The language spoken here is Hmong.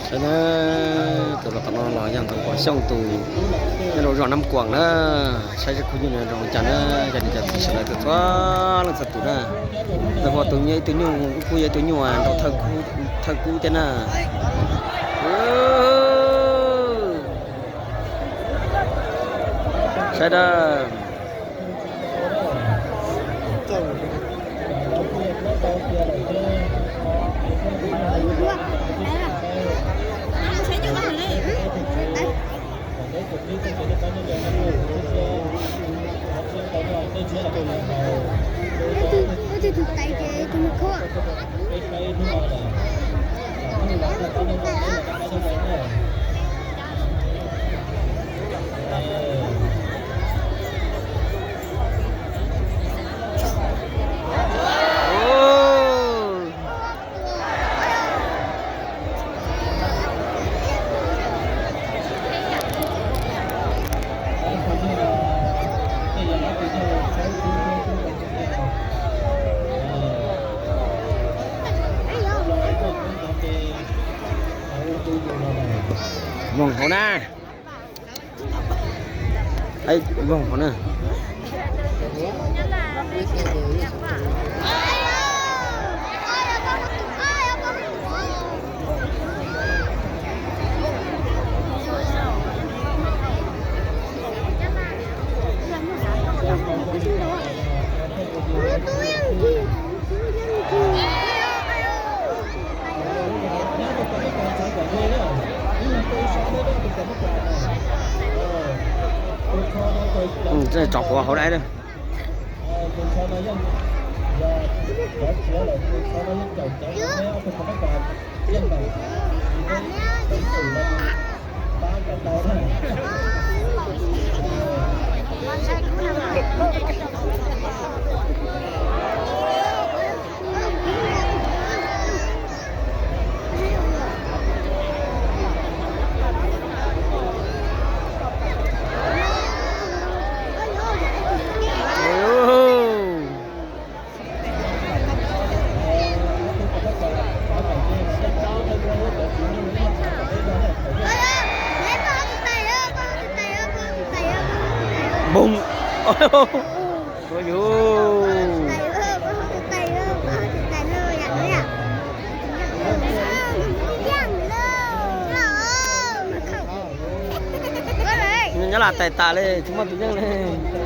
Saib na, tus los tom no los yog ntawm Huas Xyooj tus, nyob rau zos Nab Kuam na. Saib seb khub nyuj nws zoo li cas na, cov niam cov txiv sawv daws tuaj txhua leej txhua tus na. Ntawm Huas tus nyob ib tug nyuj, kuj yog ib tug nyuj nrau thawj kub thiab na. Saib da. Voog hauv na. Voog hauv na. Tso quav hauv dai. Boom. Ua yus. Nyob Lam tais tas li tsis muaj tus yeej li.